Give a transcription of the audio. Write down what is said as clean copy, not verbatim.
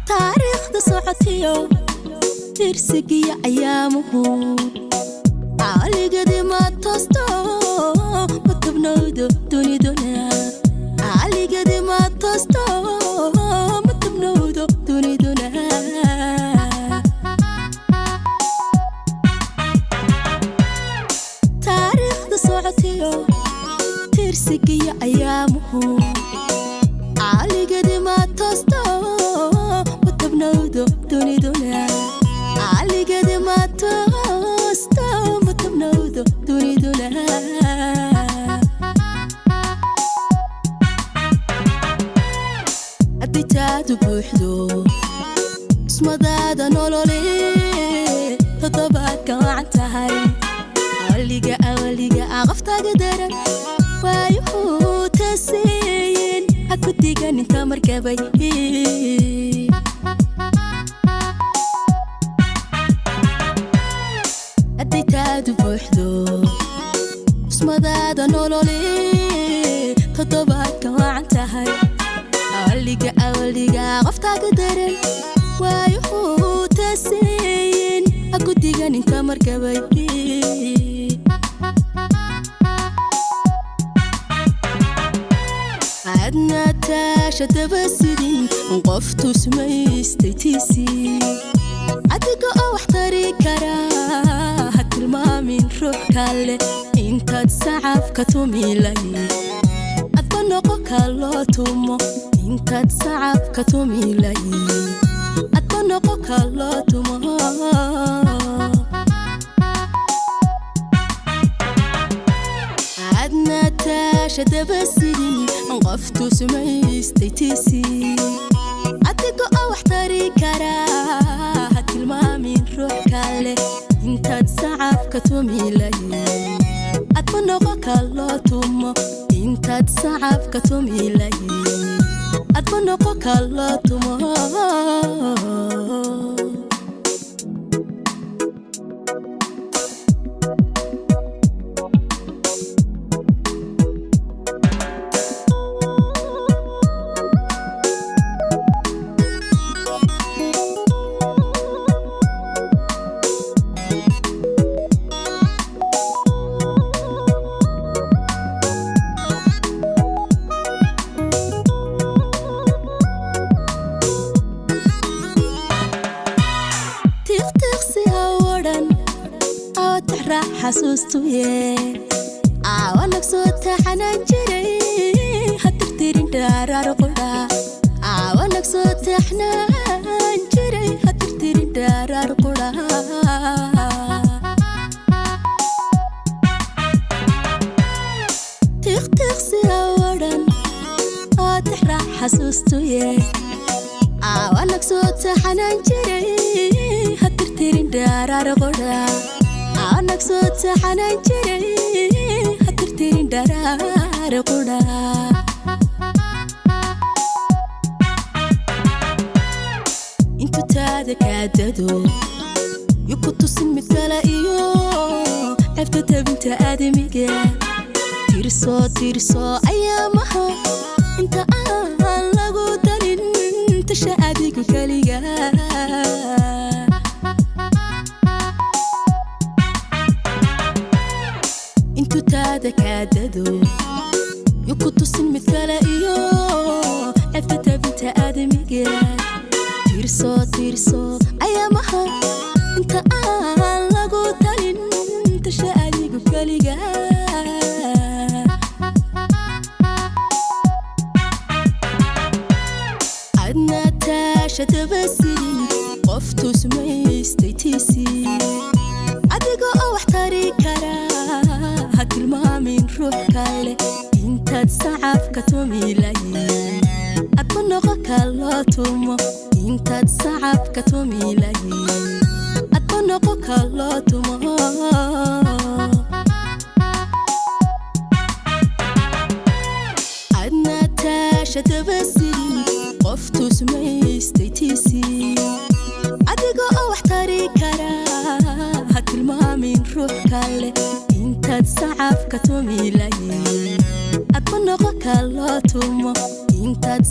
Taariikhda socotiyo tirsigiyo ayaamuhu caaligadima toosto matabnowdo duniduna, caaligadima toosto matabnowdo duniduna. Taariikhda socotiyo tirsigiyo ayaamuhu caaligadima toosto matabnowdo duniduna, caaligadima toosto matabnowdo duniduna. Haddii taadu buuxdo ismadaada nolole toddobaadka wacan tahay, awaliga awaliga aqaftaaga daran waayuhu taseeyen ha ku digan inta markabay. Haddii taadu buuxdo ismadaada nolole toddobaadka wacan tahay, awaliga awaliga qoftaaga daran waayuhu taseeyen ha ku digan inta markabay. Adna taasha daba sidin qof tusmaystay tiisii, adiga oo wax tari karaa ha tilmaamin ruux kale intaad sacafka tumilay, adba noqo ka loo tumo. Intaad sacafka tumilay, adba noqo ka loo tumo. Adna taasha daba sidin qof tusmaystay tiisii, adiga oo wax tari karaa ha tilmaamin ruux kale intaad sacafka tumilay, adba noqo ka loo tumo. Intaad sacafka tumilay, adba noqo ka loo tumo. Tiqtiqsi ha odhan awataxraac xasuustuye aawanag soo taxanaan jiray ha tirtirin dhaaraar qudha. Aawanag soo taxnaan jiray ha tirtirin dhaaraar qudha. Tiqtiqsi ha odhan awataxraac xasuustuye aawanag soo taxanaan jiray ha tirtirin dhaaraar qudha. Aanag soo taxanaan jiray ha tirtirin dharaar qudha. Intu taada kaadado yu ku tusin mid kale iyo ceebta tabinta aadamiga, tirso tirso ayaamaha inta aan lagu darin tasha adigu keliga. Intu taada kaadado yu ku tusin mid kale iyo ceebta tabinta aadamiga, tirso tirso ayaamaha inta aan lagu talin tasha adigu keliga. Adna taasha daba sidin qof tusmaystay tiisii, adiga oo wax tari karaa ha tilmaamin ruux kale intaad sacafka tumilay. ka loo tumo intaad sacabka tumi lahayd, adba noqo ka loo tumo. Adna taasha dabasidin, qof tusmaystay tiisii, adiga oo wax tari karaa, ha tilmaamin ruux kale intaad sacabka tumi lahayd, adba noqo ka loo tumo intaad